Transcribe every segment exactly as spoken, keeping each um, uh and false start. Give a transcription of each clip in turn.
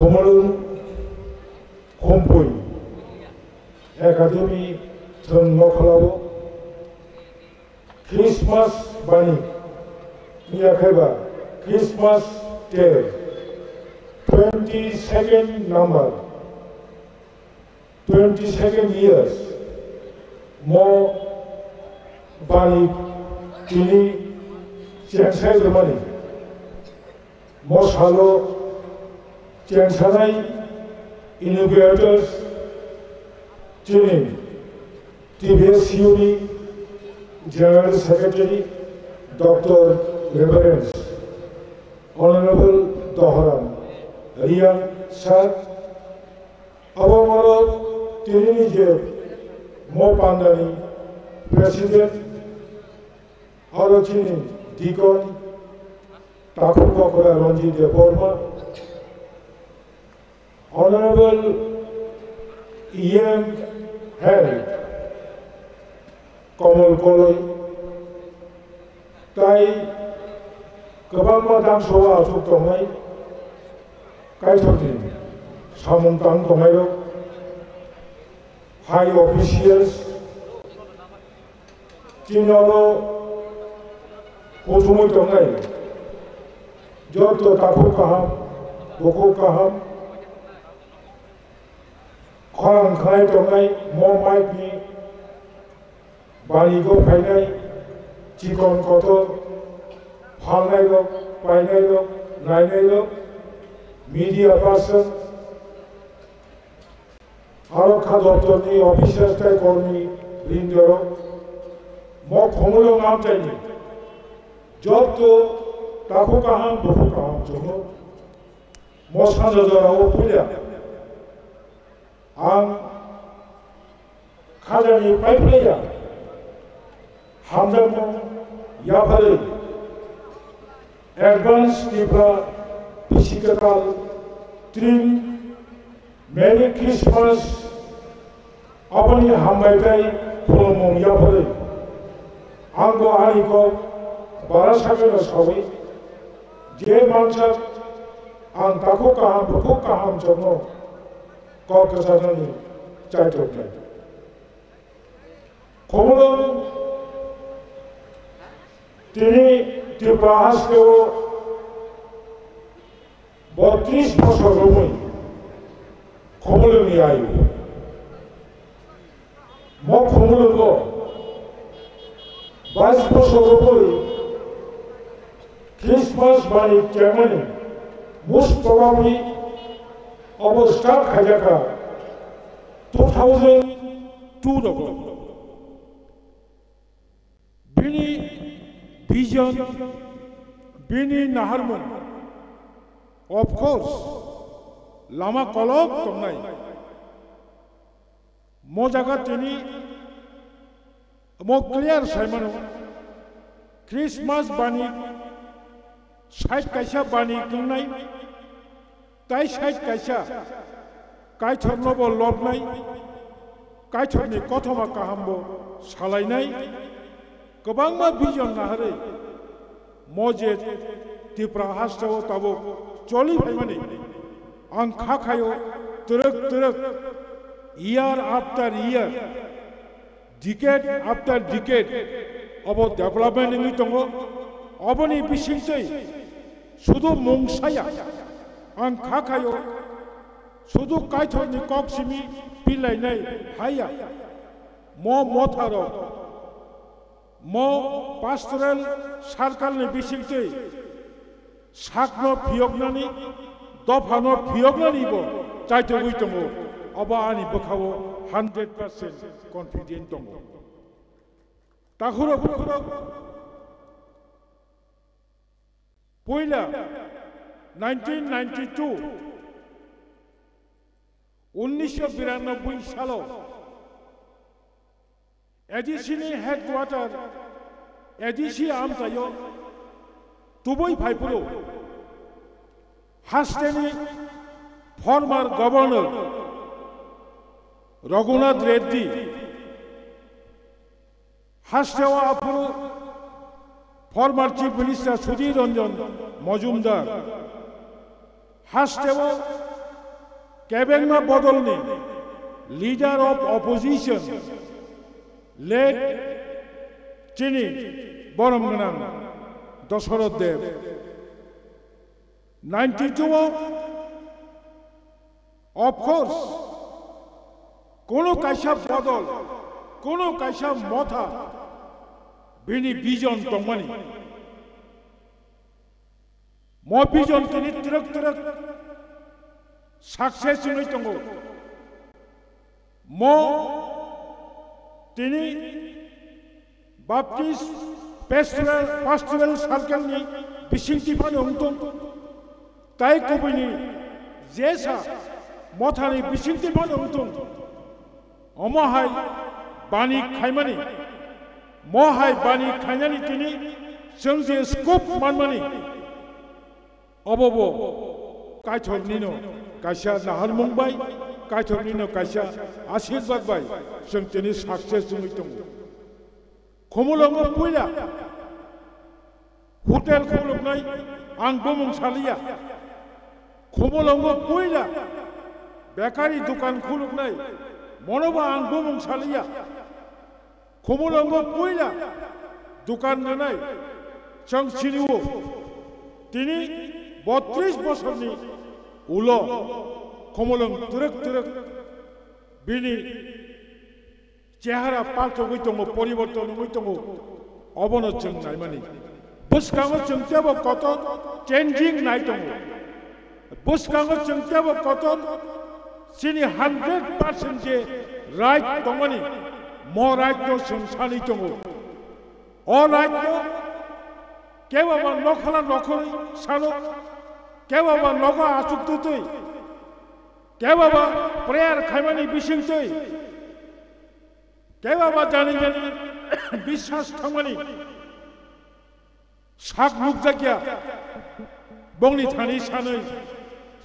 Khumulwng Khumpui Academy thwng nokhlao Christmas bani yakhaiba Christmas Tale twenty second number, twenty second years mo bani tini chengsai rwmani. Mo salo chengsanai inaugurators chini T B S U ni General Secretary Doctor Reverend Honorable Dohoram Riang Sir, abo moro tini ni je mo pandani President, aro chini Deacon Takhuk Bokra Ranjit Debbarma, Honorable E M Health Kamal Koloi, tai kwbangma dam soa aswk tongnai, Kaitorni samung tang tongnairok, high officials, chini oro kuthumwi tongnai joto takhuk kaham, bukhuk kaham, khorang khlai tongnai mo mic ni banigo phainai chikon kotor phalnairok, painairok, nainairok, media person, aro kha doptorni officials tei kormi brindorok, mo Khumulwng amchaini joto takhuk kaham, bukhuk kaham chwngno mo sanja jorao puila ang khajani paiphlaiya hamjakmung yapharwi advance Tripura bisi kwtal trim Merry Christmas, aboni hambai tei khulumung yapharwi. Ang bo ani kok bara sakeno sawi, je mansak ang takhuk kaham, bukhuk kaham chwngno kok kwcharnani chaitok khlai. Khumulwng tini Tripura hasteo botris bosor romwi Khumulwngni ayu. Mo Khumulwngo bais bosor romwi Christmas bani chengmani most probably obo start khaijakha two thousand two rogo. Bini vision, bini naharmung, of course, lama kolok tongnai. Mo jaga tini mo clear saimano, Christmas bani side kaisa bani tongnai, tai side kaisa Kaitorno bo lobnai, Kaitorni kothoma kaham bo salainai, kwbangma vision naharwi mo je Tripura hasteo tabuk choli phaimani, ang kha khaio twrwk twrwk, year after year, decade after decade obo development wngwi tongo. Oboni bisingtwi sudu mungsaya ang kha khaio, sudu Kaitorni kok simi pilainai haya. Mo motharok, mo pastoral circle ni bisingtwi sakno phiyoknani, dophano phiyoknani bo chaitogwi tongo. Obo ani bwkhao hundred percent confident tongo. Takhurok, puila nineteen ninety-two, unnisho biranoboi salo A D C ni headquarter, A D C amchaio tubui phaiphuru hasteni former governor Raghunath Reddy, hasteo aphuru former Chief Minister Sudhir Ranjan Majumdar, hasteo Kebengma bodolni leader of opposition, late chini borom gwnang Dosoroth Deb. Ninety-two o, of course, kono kaisa bodol, kono kaisa motha bini vision tongmani. Mo vision tini twrwk twrwk success wngwi tongo. Mo tini Baptist Pastoral, Pastoral Circle ni bisingtwi phano wngtong, tai kubuni jesa mothani bisingtwi phano wngtong. Omo hai bani khaimani, mo hai bani khainani tini chwng je scope manmani, obo bo Kaitornino kaisa naharmung bai, Kaitornino kaisa asirwad bai chwng tini success wngwi tongo. Khumulwngo puila hotel khuluknai ang bumung saliya. Khumulwngo puila bakery dukan khuluknai, monobo ang bumung saliya. Khumulwngo puila dukan rwnai chwng sinio. Tini botris bosorni ulo Khumulwng twrwk twrwk bini chehara paltogwi tongo, poriborton wngwi tongo, obono chwng naimani. Bwskango chwng teibo kotor changing nai tongo. Bwskango chwng teibo kotor chini hundred percent je right tongmani, mo right no chwng sanwi tongo. O right no kebaba nokhola nokhorwi sano, kebaba nogo achuk tutwi, kebaba prayer khaimani bisingtwi, kebaba jani jani biswas thangmani sak nukjakya, bongni thani sanwi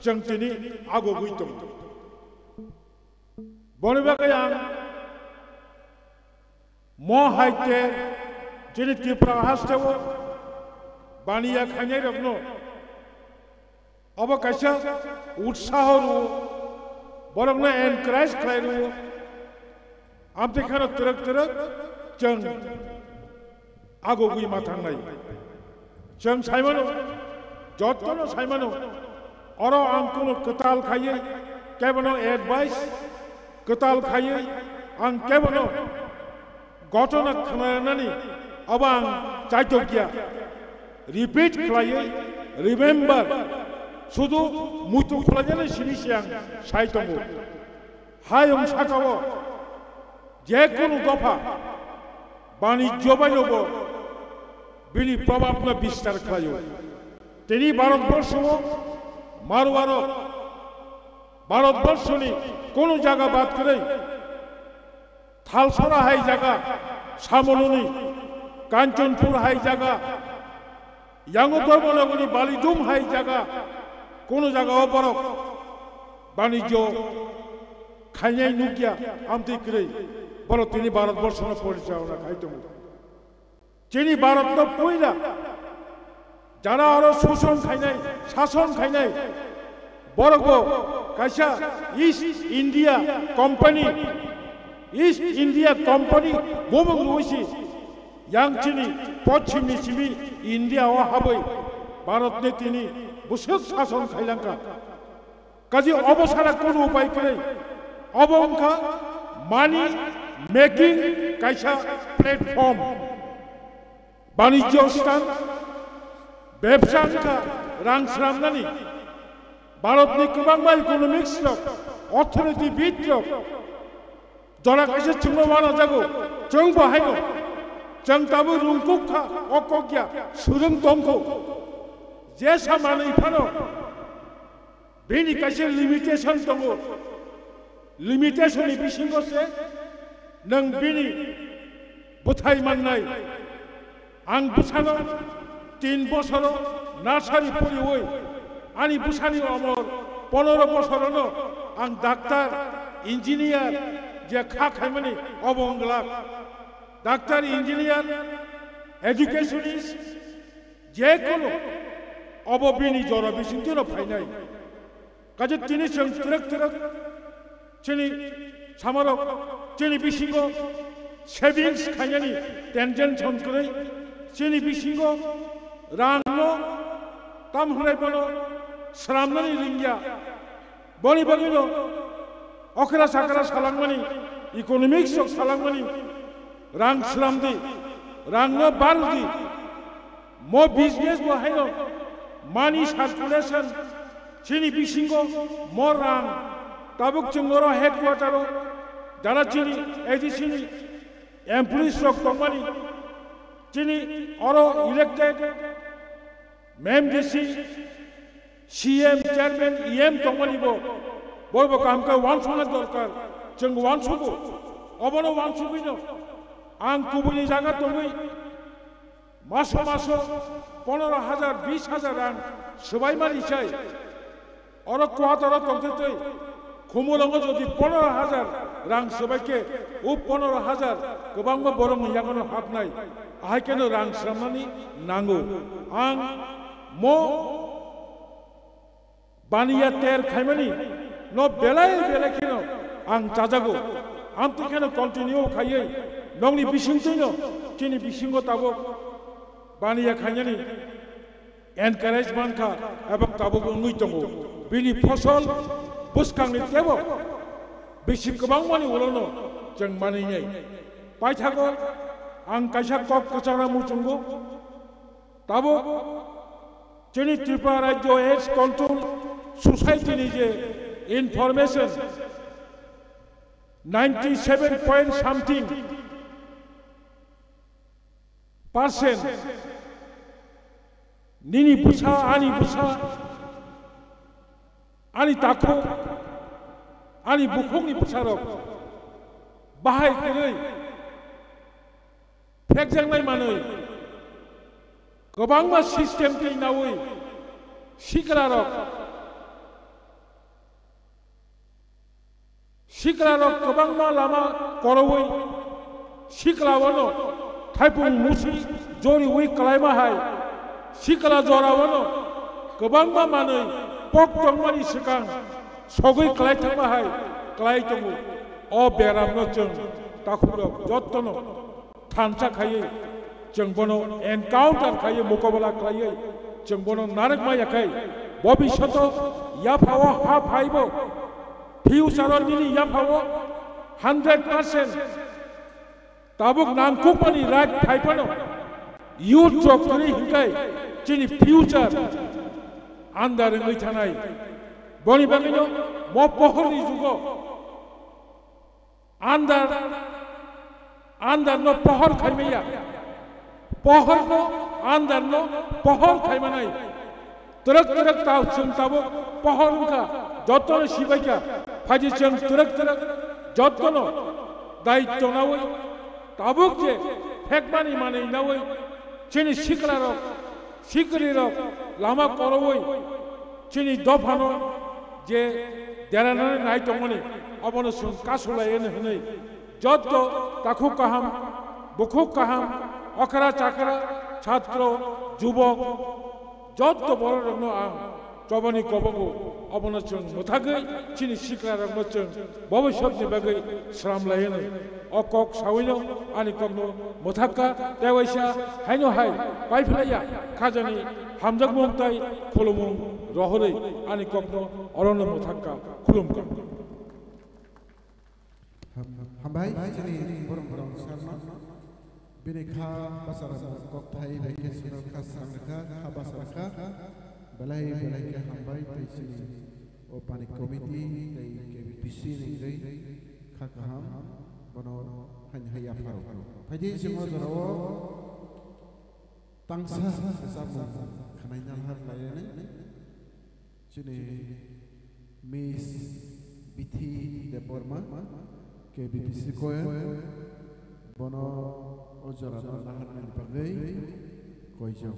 chwng tini agogwi tongo. Boni bagwi ang mo hai khe chini Tripura hasteo baniya khainairokno obo kaisa utsaho rwo, borokno encourage khlai rwo. Amtwi kheno twrwk twrwk chwng agogwi ma thangnai. Chwng saimano, jotono saimano, oro ang kunu kwtal khaiwi kebono advice, kwtal khaiwi ang kebono gotona khwnanani abo ang chaitokya. Repeat khlaiwi, remember, sudu muitu khwlainani simi se ang sai tongo. Hayung sakao je kunu dopha banijyo baino bo bini probabno bistar khlaio. Tini Bharatborsho o Marwaro Bharatborshoni kunu jaga bad kwrwi Thalsora hai jaga, Samonuni, Kanchanpur hai jaga, Yango Dharmanagorni Balidum hai jaga, kunu jaga o borok banijyo khainai nukya, amtwi kwrwi borok tini Bharatborshono porichalona khai tongo. Chini Bharatno puila jara oro suson khainai, sason khainai, borokbo kaisa East India Company, East India Company bumung rwisi yang chini pochimni simi India o habwi Bharatni tini bwswk sason khailangkha. Kaji obo sara kunu upai kwrwi. Obo wngkha money making kaisa platform. Banijyo sthan, bebsa wngkha rang sramnani. Bharatni kwbangma economics rok, orthonoitibid rok, jora kaisa chwngno uanajago, chwngbo haino. Chwng tabuk rungkuk kha, o kok ya, swrwng tongkho. Jesa manwi phano, bini kaisa limitation tongo. Limitation ni bisingo se nwng bini bwthai mannai. Ang bwsano tin bosoro nursery poriwi, ani bwsani omor ponoro bosorono ang doctor, engineer je kha khaimani obo wng glak. Doctor, engineer, educationist, je kono obo bini jora bisingtwino phainai. Kaje tini chwng twrwk twrwk chini samarok chini bisingo savings khainani tension chon kwrwi chini bisingo rangno tam hwnai bono sramnani ringya. Boni bagwino okra sakra salangmani, economics rok salangmani, rang slamdi, rangno bardi. Mo business bo haino money circulation chini bisingo mo rang tabuk chwng oro headquarter o jara chini A D C ni employees rok tongmani, chini oro elected M D C, C M, chairman, E M tongmani bo, bo bo kaham khe uansukna dorkar, chwng uansugo, obono uansugwino ang kubuni jaga tongwi maso maso ponoro hajar, bish hajar rang swbaimani chai. Oro quarter o tongtwi twi Khumulwngo jodi ponoro hajar rang swbai khe, o ponoro hajar kwbangma borokni yagono hapnai, ahai kheno rang sramnani nango. Ang mo baniya ter khaimani no belai belai kheno ang chajago. Amtwi kheno continue khaiwi nokni bisingtwino chini bisingo tabuk baniya khainani encourage mankha, ebong tabuk wngwi tongo. Bini phosol bwskangni teibo bisi kwbangmani ulono chwng manwinai. Paithago ang kaisa kok kwchangna muchungo. Tabuk chini Tripura Rajyo AIDS Control Society ni je information, ninety seven point something percent nini bwsa, ani bwsa, ani takhuk, ani bukhukni bwsarok bahai kwrwi phekjaknai manwi kwbangma system twi naui siklarok, siklarok kwbangma lama koroui siklawano thaipung musi joriui kwlaima hai sikla joraono kwbangma manwi pok tongmani swkang sogwi kwlai thangma hai kwlai tongo. O beramno chwng takhukrok jottono thansa khaiwi chwng bono encounter khaiwi mokobala khaiwi chwng bono narwkma yakhai bobishoto yaphao ha phaibo future o nini yaphao hundred percent tabuk nangkukmani right phaiphano youth rok kwrwi hinkhai chini future andar wngwi thanai. Boni bagwino mo pohorni jugo andar, andarno pohor khaimaya, pohorno andarno pohor khaimanai. Twrwk twrwk ta chwng tabuk pohor wngkha, jotono sibaikha, phaidi chwng twrwk twrwk jotono daityo naui tabuk je phekmani manwi naui chini siklarok sikrirok lama koroui chini dophano je deranani nai tongmani obono chwng kasulai hwnwi jotto takhuk kaham, bukhuk kaham, okra chakra, chhatro, jubok, jotto bororokno ang chobani kobogo obono chwng mwthagwi chini siklarokno chwng bobisotni bagwi sramlai hwnwi o kok sawino ani kokno mwthakka tei waisa haino hai paiphlaiya khajani hamjakmung tei khulumung rohorwi ani kokno orono mwthakka khulumkha. Ham-, hambai chini borong borong sarno. Bini kha basarano kokthai bai khe swnam kha swnam kha, kha basar kha. Belai belai khe hambai tei chini o panic committee tei K B P C ni wngwi kha kaham bono haini hai yapharo. Phaidi chwng o jorao tangsa samung khwnaina har lainai. Chini Miss Bithi Debbarma, K B P C Choir, bono o jorano naharnani bagwi koijak.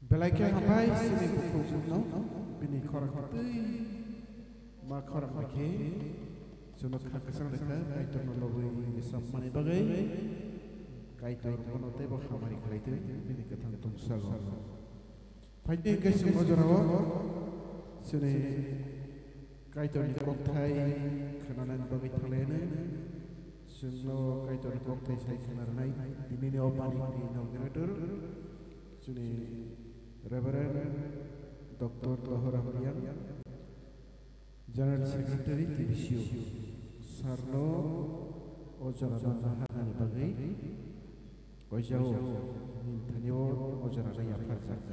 Belai khe hambai chini bukhukno bini khorang twi ma khorang bai khe chwngno kha kwchang rwkha Kaitorno lobwi samani bagwi. Kaitor bono teibo hamari khlai twi bini kwthang tongsago. Phaidi hwnkhe chwng o jorao chini Kaitorni kokthai khwnanani bagwi thanglainai. Chwngno Kaitorni kokthai sai khwnarwnai dinini o bani inaugurator chini Reverend Doctor Dohoram Riang, General Secretary T B C U. Sarno o jorano naharnani bagwi oijao nini thani o jorano yapharjak.